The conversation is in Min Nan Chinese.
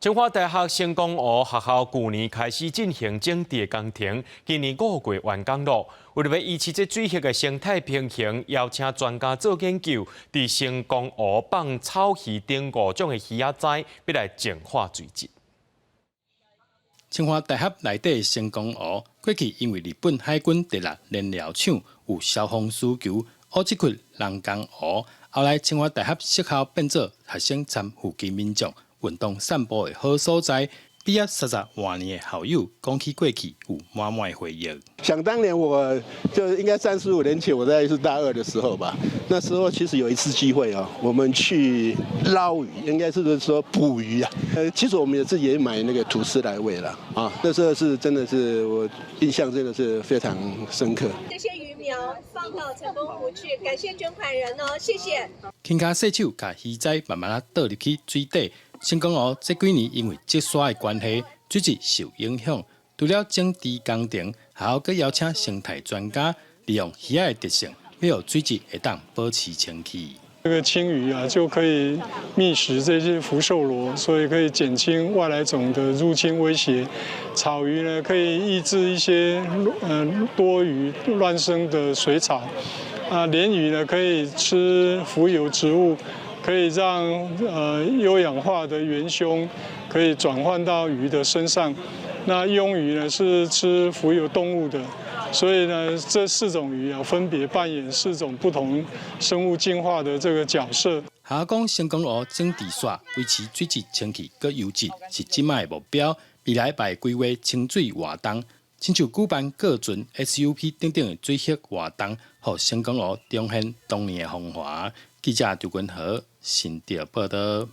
清華大學成功湖學校舊年開始進行整治工程，今年5月完工囉。為著欲維持這水域的生態平衡，邀請專家做研究，佇成功湖放草魚等五種的魚仔仔，欲來淨化水質。清華大學內底成功湖，過去因為日本海軍第六燃料廠有消防需求，挖這塊人工湖。後來清華大學設校變做學生參附近民眾運動散步的好所在。畢業30外年的校友講起過去，有滿滿的回憶。想當年，我就應該35年前，我在是大二的時候吧。那時候其實有一次機會啊，我們去撈魚，應該是說捕魚啊。其實我們也自己也買那個吐司來餵了啊。那時候是真的是我印象真的是非常深刻。這些魚苗放到成功湖去，感謝捐款人哦，謝謝。輕跤細手，共魚仔慢慢仔倒入去水底。成功湖這幾年因為積沙的關係，水質受影響。除了整治工程，學校閣邀請生態專家，利用魚仔的特性，欲予水質會當保持清氣。這個青魚啊，就可以覓食這些福壽螺，所以可以減輕外來種的入侵威脅。草魚呢，可以抑制一些多餘亂生的水草。啊，鰱魚呢，可以吃浮游植物。可以讓優氧化的元兇可以轉換到魚的身上。那鳙魚呢是吃浮游動物的，所以呢這四種魚啊分別扮演四種不同生物進化的這個角色。學校講成功湖整治煞維持水質清氣閣優質是這擺的目標，未來嘛會規劃清水活動，親像舉辦過船 SUP 等等的水域活動，予成功湖重現當年的風華。記者周君豪新竹報導。